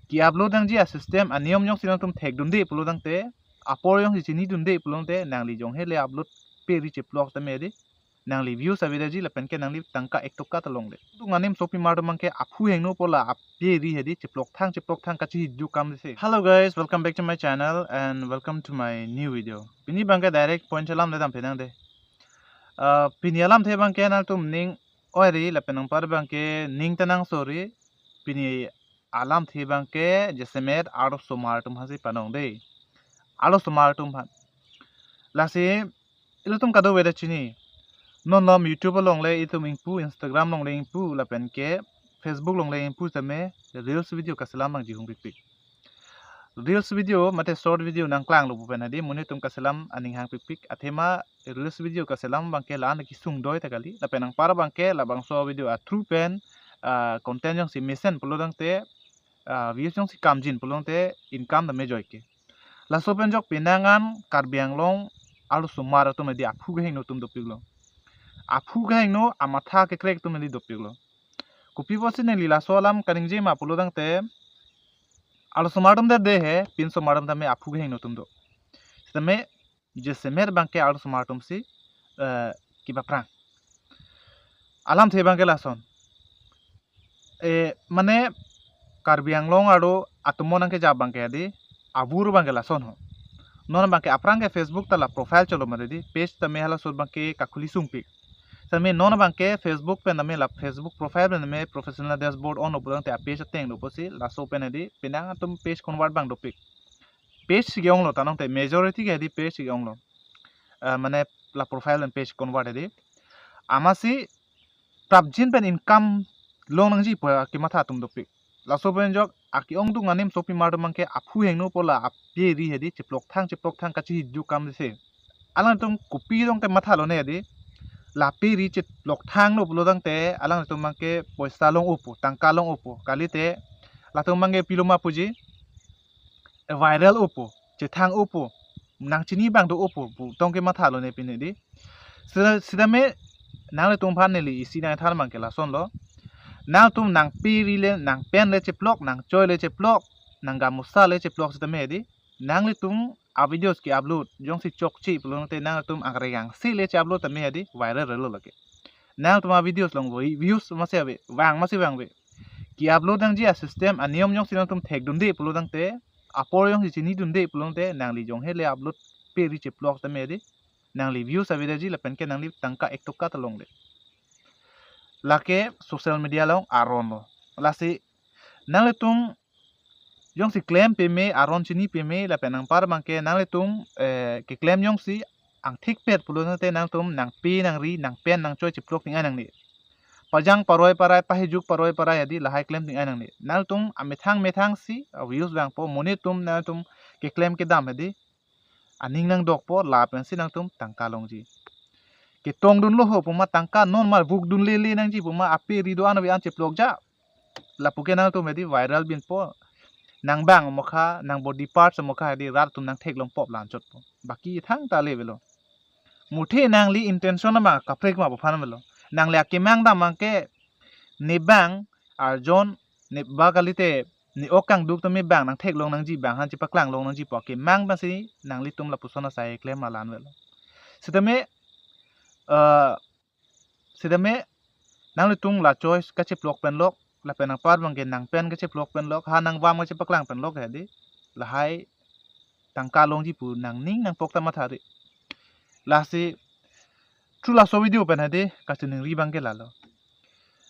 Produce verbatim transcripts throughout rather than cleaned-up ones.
Ke-upload nangji a-system aniyom jongsi nangtum thekdunde pulo tangte, apor jongsi chinidunde pulo tangte, nangli jonghe le upload pe ri cheplok tame di, nangli views avedaji lapen ke nangli tangka ek toka ta longle. Duk anim sopimar atum abangke aphu hingno pu la ape ri hedi cheplok thang cheplok thang kachihiju kam dise. Hello guys, welcome back to my channel and welcome to my new video. Pini abangke direct point alam le dam phenang de. Ah, pini alamthe abangke nangtum ning oi ri lapen anpar abangke ning ta nangso ri. Pini alamthe abangke jasemet arlosomar atum aphansi panong de. Arlosomar atum aphan. Lasi ilitum kadokave ta chini. Non lom YouTube along le itum ingpu, Instagram along le ingpu lapen ke Facebook along le ingpu tame reels video kaselam nangji hung pikpik. Reels video mate short video nangklanglo pu pen hedi monit atum kaselam aning hang pikpik. Athema reels video kaselam abangke la-an kesung doi ta kali. Lapen anpar abangke labangso video a-through pen, ah, content jongsi mesen pulo tangte, ah, views jongsi kamjin pulo tangte income tame joike. Laso pen jok penang an Karbi Anglong arlosomar atum hedi aphu kehingno atum dopiklo. Aphu kehingno, amatha kekrek atum hedi dopiklo. Kopi pusi neli laso alam kaningje ma pulo tangte, arlosomar atum ta de he, pinsomar atum tame aphu kehingno atum do. Sitame jasemet abangke arlosomar atumsi, eh, kepaprang. Alamthe abangke lason. Eh, mane Karbi Anglong arlo atum nangkejap abangke hedi, avur abangke lason ho. Non abangke aphrang ke Facebook ta la profile cholo mati di, page tame halaso abangke kakhuli sungpik. Tame non abangke Facebook pen tame la Facebook profile pen tame professional dashboard onlo pulo tangte a-page atenglo pusi laso pen hedi penang atum page convert abang dopik. Page si ke-onglo ta nangte majority ke hedi page si ke-onglo. Eh, mane la profile pen page convert hedi. Amatsi prapjin pen income long nangji pu kematha atum dopik. Laso pen jok ake-ong duk anim sopimar atum abangke aphu hingno pu la ape ri hedi cheplok thang cheplok thang kachihiju kam dise. Alangtum kopi dong kematha lone hedi. La ape ri cheplok thanglo pulo tangte alangtum abangke poisa long-o pu, tangka long-o pu. Kalite latum abangke pilo ma puji, viral-o pu, chethang-o pu, nangchini abang do-o pu, pu tong kematha lone pini di. Sita, sitame nanglitum aphan neli isi nangthan abangke lasonlo. Nangtum nangpe ri le, nangpen le cheplok, nangchoi le cheplok, nanggamusa le cheplok sitame hedi. Nanglitum a-videos ke-upload jongsi chokche pulo tangte nangtum angreng angse le che-upload tame hedi viral relo lake. Nangtum a-videos along views masi ave, vang masi vangve. Ke-upload nangji a-system aniyom jongsi nangtum thekdunde pulo tangte, apor jongsi chinidunde pulo tangte, nangli jonghe le upload pe ri cheplok tame hedi, nangli views avedaji lapen ke nangli tangka ek toka ta longle. Lake social media along aronlo. Lasi nanglitum jongsi klem peme, aron chini peme, lapen anpar abangke nanglitum, eh, keklem jongsi angthikpet pulo tangte nangtum nangpe nangri, nangpen nangchoi cheplok ting-ai nangne. Pajang paroi parai, pahijuk paroi parai hedi lahai klem ting-ai nangne. Nangtum amethang methang si, ah, views vangpo, monit atum nangtum keklem kedam hedi aning nangdokpo, lapensi nangtum tangka longji. Ketongdunlo ho puma tangka non mar vukdun lele nangji puma ape ri do-an ave an cheplok ja. Lapu ke nangtum hedi viral binpo. Nang bang mokha, nang body parts mokha hedi rat atum nangtheklongpo la-anchotpo. Baki thangta le avelo. Muthe nangli intention abang kaprek ma pu aphan avelo. Nangli akemang dam abangke ne bang arjon ne ba kalite ne-ok kangduk tame bang nangtheklong nangji bang aphan chepaklang long nangji pu akemang abangsi nanglitum lapuson asai klem alan avelo. Sitame, eh, sitame nanglitum la choi kacheplok pen lok, lapen anpar abangke nangpen kacheplok pen lok, ha nangvam kachepaklang pen lok hedi. Lahai tangka longji pu nangning nangpok ta mathari. Lasi through laso video pen hedi kachiningri abangke lalo.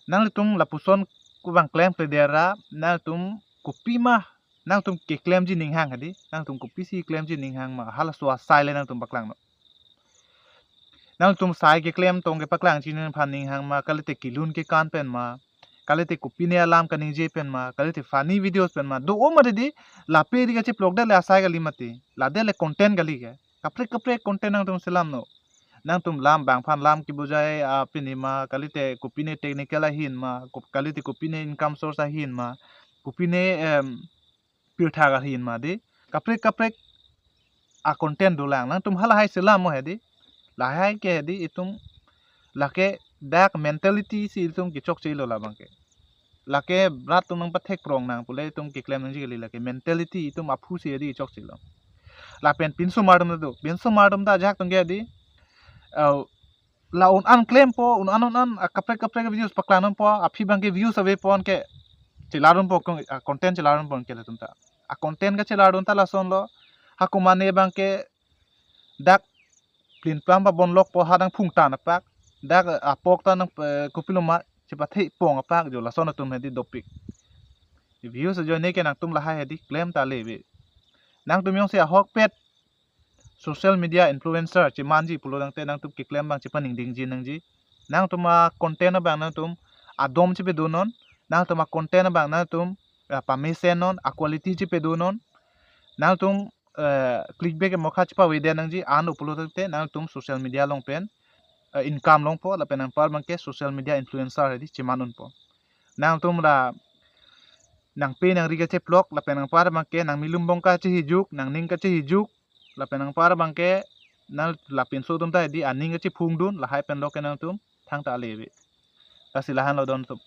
Nanglitum lapuson kevang klemkle dera, nangtum kopima, nangtum keklemji aning hang hedi, nangtum kopisi klemji aning hang ma, halaso asai le nangtum paklangnon. Nangtum sai keklem tong kepaklang chini aphan aning hang ma, kalite kelun kekan pen ma, kalite kopine alam kaningje pen ma, kalite funny videos pen ma, do-o mati di, la ape ri kacheplok det le asai kali mati, la det le content kali ke. Kaprek kaprek content nangtum selamnon. Nangtum lam bang aphan lam kebujai, ah, pini ma, kalite kopine technical ahin ma, kop-, kalite kopine income source ahin ma, kopine, em, pirtha ahin ma di. Kaprek kaprek a-content dolang. Nangtum halahai selamnon hedi. Lahai ke hedi itum lake dak mentality si itum kechokchelo labangke. lake rat atum nangpathek prong nang pule itum keklem nangji kali, lake mentality itum aphu si adi chokchelo. Lapen pinsomar atum ta do, pinsomar atum ta ajahak atum ke adi, uh, la un-an klempo, un-an un-an, ah, kaprek kaprek videos paklang nangpo, aphi abang ke views avepo anke chelar dunpo, kong, ah, content chelar dunpo anke latum ta. Ah, content kachelar dun ta lasonlo, ha komatne abang ke dak plin plam pabonlokpo, ha nangphung tan apak, dak, eh, apok ta nang, eh, kopiloma chepathe pong apak jo, lason atum hedi dopik. Views ajoine ke nangtum lahai hedi klem ta leve. Nangtum jongsi ahokpet social media influencer chemanji pulo tangte nangtum keklem abang chepaningdingji nangji. Nangtum a-content abang nangtum adom chepedonon, nangtum a-content abang nangtum, ah, pamesen non, a-quality chepedonon. Nangtum, eh, clickbait ke mokha chepavede nangji, an pulo tangte nangtum social media along pen, eh, income longpo, lapen anpar abang ke social media influencer hedi cheman unpo. Nangtum la nangpe nangri kacheplok, lapen anpar abang ke nangmi lumbong kachehijuk, nangning kachehijuk, lapen anpar abang ke nang lapinso atum ta hedi aning kachephung dun, lahai penlo ke nangtum thangta leve. Lasi lahenlo don atum.